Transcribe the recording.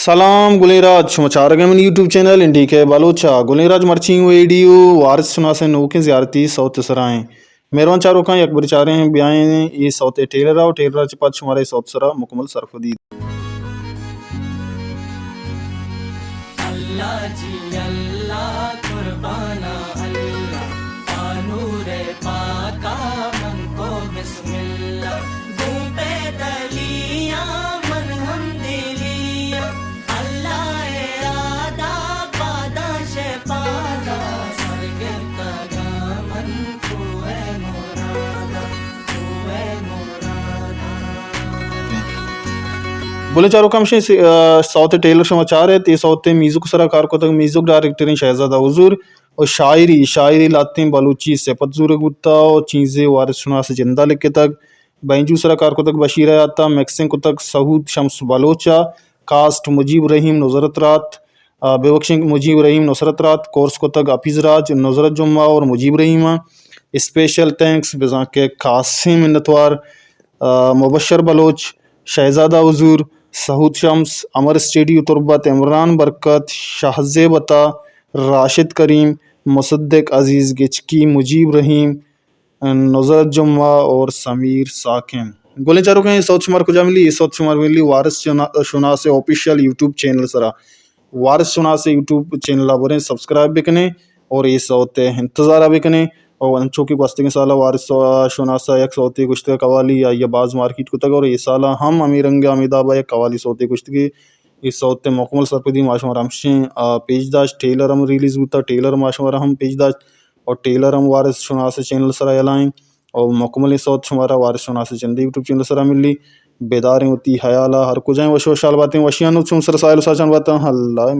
سلام گلیں راج، شما چارگ ءَ منی یوٹیوب چینل این ڈی کے بلوچ ءَ۔ گلیں راج، مرچی ویڈیو وارث شناس ءِ نوکیں زیارتی سوت ءِ سرا ایں۔ مہروان چاروکاں، یک برے چاریں بیائیں اے سوت ءِ ٹریلر ءَ، ٹریلر ءَ چہ پد شمارا اے سوت ءِ سرا مکمل سرپدی۔ اللہ جی اللہ، قرباناں اللہ، آ نور پاکا من کو بسم اللہ۔ گوں پیدلیاں من ہم دلیاں، اللہ ءِ یادا پاداں شہ پادا، سر گرتگاں من کوہ مرادا، کوہ مرادا۔ بلے چاروکاں، ہمشیں سی-، آ، سوت ءِ ٹریلر شما چار ایت، اے سوت ءِ میوزک ءِ سرا کار کتگ، میوزک ڈائریکٹر ایں شہزادہ حضور، اور شاعری، شاعری لہتیں بلوچی سپت زورگ بوتا اور چیزے وارث شناس ءِ جندا لکھتگ۔ بینجو ءِ سرا کار کتگ بشیر حیات ءَ، مکسنگ کتگ سہود شمس بلوچ ءَ، کاسٹ مجیب رحیم نصرت رات، آ، ببخشیں، مجیب رحیم نصرت رات، کورس کتگ حفیظ راج، نصرت جمعہ اور مجیب رحیم ءَ۔ اسپیشل تھینکس بزاں کہ خاصیں منتوار، آ، مبشر بلوچ، شہزادہ حضور، سہود شمس، امر اسٹوڈیو تربت، عمران برکت، شاہ زیب عطا، راشد کریم، مصدق عزیز گچکی، مجیب رحیم، نصرت جمعہ اور سمیر ساکن۔ گلیں چاروکاں، اے سوت شمار کجا ملی؟ اے سوت شمار ملی وارث شنا-، شناس آفیشل یوٹیوب چینل سرا۔ وارث شناس یوٹیوب چینل ءَ بریں، سبسکرائب بکنیں اور اے سوت ءِ انتظار ءَ بکنیں۔ اور انچو کہ گوستگیں سال ءَ وارث شناس ءَ یک سوتے گوشتگ قوالی، آئی ءَ باز مارکیٹ کتگ اور اے سال ءَ ہم ہمے رنگ ءَ ہمے داب ءَ یک قوالی سوتے گوشتگی۔ اے سوت ءِ مکمل سرپدی ما شمارا ہمشیں، آ، پیش داشت، ٹریلر ہم ریلیز بوتا، ٹریلر ما شمارا ہم پیش داشت اور ٹریلر ہم وارث شناس چینل سرا یلائیں اور مکملیں سوت شمارا وارث شناس چندے یوٹیوب چینل سرا ملی۔ بیداریں وتی حیال ءَ، ہر کجائیں وش وشحال باتیں، وشیانی چون سر سائل و ساچان باتاں۔ اللہ ءِ